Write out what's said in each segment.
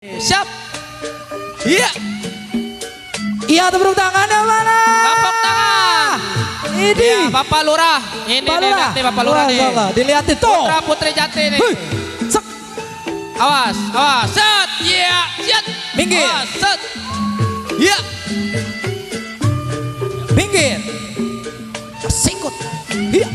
Siap. Iya. Iya, tepuk tangannya mana? Tepuk tangan. Ini. Ya, Bapak Lurah. Ini Pak nih, Lurah. lihat nih Bapak Lurah nih. Dilihatin tuh. Putra Putri Jati nih. Hei, sek. Awas, awas. Set. Iya, set. Minggir. Awas, set. Iya. Minggir. Sikut. Iya.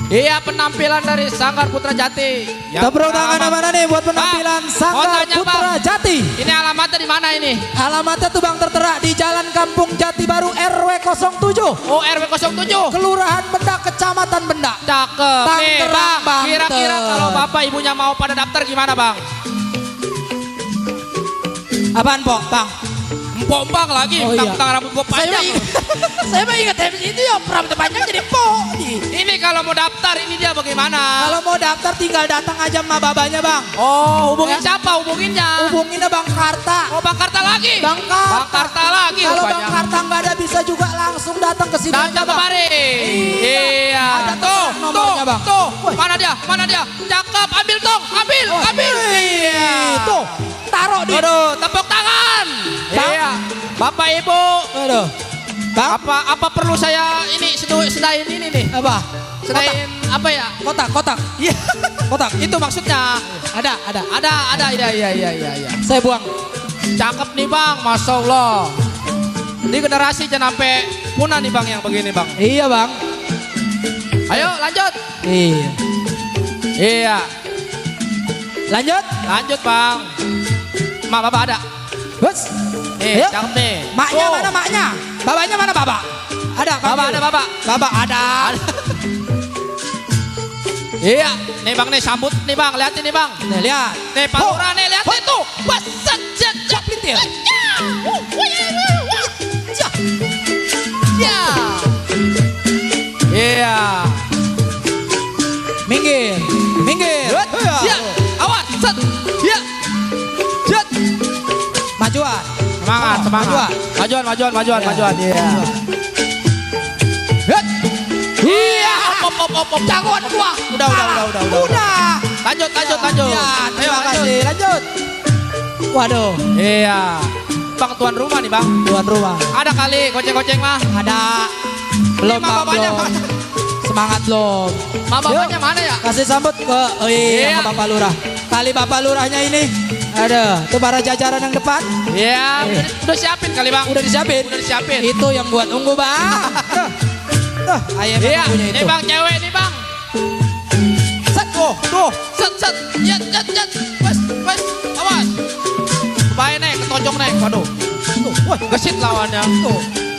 Iya, penampilan dari Sanggar Putra Jati. Tepuk tangan mana nih buat penampilan Sanggar tanya, Putra Bang. Jati. Ini alamatnya di mana ini? Alamatnya tuh Bang tertera di Jalan Kampung Jati Baru RW 07. Oh, RW 07. Kelurahan Bendak, Kecamatan Bendak. Cakep. Nih, Tangerang, Bang. Banten. Kira-kira kalau Bapak ibunya mau pada daftar gimana, Bang? Apaan, Pok? Bang? Empok-empok lagi, Oh, iya. tentang rambut gua panjang. Saya mah ingat itu ya rambut panjang jadi Pok. Ini kalau mau daftar ini dia bagaimana? Kalau mau daftar tinggal datang aja sama babanya, Bang. Oh, hubungin Ya. siapa hubunginnya? Hubunginnya Bang Karta. Oh, Bang Karta lagi. Bang Karta. Bang Karta lagi Kalau rupanya. Bang Karta nggak ada bisa juga langsung datang ke sini. Datang aja, Bang. kemari. Iya. Ada Tuh, nomornya, Bang. tuh. Woi. Mana dia? Mana dia? Cakep, ambil tong, ambil, Oh, ambil. Iya. Tuh, taruh di. Aduh, tepuk tangan. Bang. Iya. Bapak Ibu, Aduh. Bang, apa perlu saya ini sedain ini nih? apa? Sedain apa ya? Kotak. Iya. Kotak. Itu maksudnya. Ada. Ada, iya. Saya buang. Cakep nih Bang, Masya Allah. Ini generasi jangan sampai punah nih Bang yang begini Bang. Iya, Bang. Ayo lanjut. Iya. Iya. Lanjut. Lanjut Bang. Mak Bapak ada. Bos. Nih, Ayo. cakep nih. Maknya Oh. mana maknya? Babanya mana Bapak? Ada, Bapak panggil. ada Bapak. Bapak ada. Iya. Nih Bang nih sambut nih Bang, lihatin nih Bang. Nih, lihat. Nih Pak Oh. Lurah nih lihatin tuh. Bas, set, set, set. Pelintir. Ya. Iya. Minggir. Minggir. Ya. Awas, set. Ya. Set. Majuan. Semangat, Oh, semangat. Majuan. Iya. Hei. Iya, op. Jagoan gua. Udah. Lanjut. Ya, terima Ayo, kasih. Lanjut. Waduh, Iya. Bang tuan rumah nih Bang. tuan rumah. Ada kali goceng-goceng mah. Ada. Belum, Ini mah Bang, bapaknya belum. mana? Semangat belum. Mama bapaknya mana ya? Kasih sambut ke Iya. sama Bapak Lurah. Kali Bapak Lurahnya ini. Ada, tuh para jajaran yang depan. Iya, udah siapin kali Bang. Udah disiapin. Udah disiapin. Itu yang buat ungu, Bang. Ayah Iya, memang punya nih itu. Bang cewek nih Bang. Set. Tuh, set. Jat. Wes. Awas. Baik nih, ketonjok nih. Waduh. Tuh, woi, Gesit lawannya.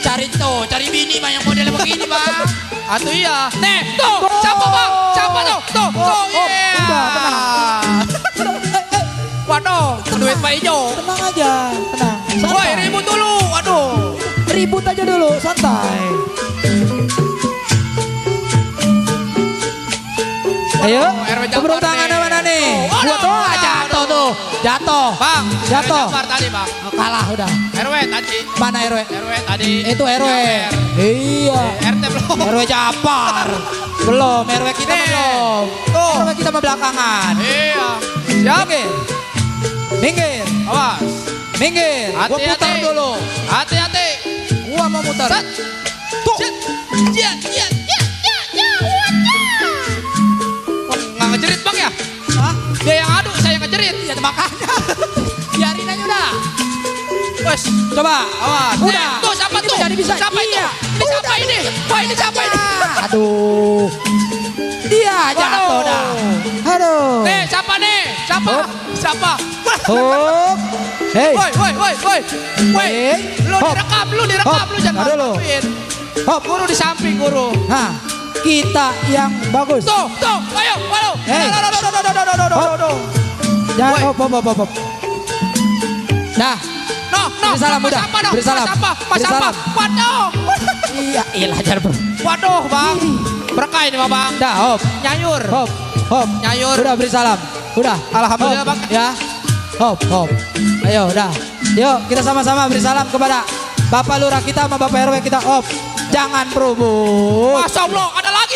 cari bini mah yang modelnya begini, Bang. Atuh iya. Nih, tuh. Siapa Bang? Siapa tuh? Tuh. Iya. Udah, tenang. Waduh, duit Pak Ijo. Tenang aja, tenang. Woi, Santai. ribut dulu. Waduh. Ribut aja dulu, santai. Ayo, RW tepuk Jabar tangan nih. mana nih? Waduh, Buat tuh, waduh. jatuh tuh, jatuh. Bang, Jatuh. Jabar tadi Bang. Oh, kalah udah. RW tadi. Mana RW? RW tadi. Itu RW. Jabar. Iya. RT belum. RW Japar. Belum, RW kita mah Nih. belum. Tuh. RW kita mah belakangan. Iya. Siap. Minggir. Awas. Minggir. Gua Hati-hati. putar dulu. Hati-hati. Gua mau muter. Set. Tuh. Set. Ya. Nggak ngejerit Bang ya? Hah? Dia yang adu, saya yang ngejerit. Ya makanya. Biarin aja udah. Wes. Coba. Awas. Udah. Tuh siapa Ini tuh? jadi bisa. Siapa itu? Iya. Ini siapa ini? Wah ini siapa ini? Aduh. Dia jatuh Waduh. dah. Aduh. Nih siapa nih? Siapa? Hop. Siapa? Hop. Hei. Woi. Hey. Lu Hop. direkam, lu Hop. jangan Tar dulu. maluin. Hop. Guru di samping guru. Nah, kita yang bagus. Tuh, ayo, waduh. Hey. Duh. Jangan Woi. hop. Nah, No, Beri salam, udah. Beri salam. Mas Beri apa? salam. Waduh. iya, jar bro. Waduh, Bang. Berkah ini mah, Bang. Dah, hop. Nyayur. Hop. Nyayur. Udah beri salam. Udah. Alhamdulillah, Hop. Bang. Ya. Hop. Ayo, udah. Yuk, kita sama-sama beri salam kepada Bapak Lurah kita sama Bapak RW kita. Hop. Jangan berubah. Masya Allah, ada lagi.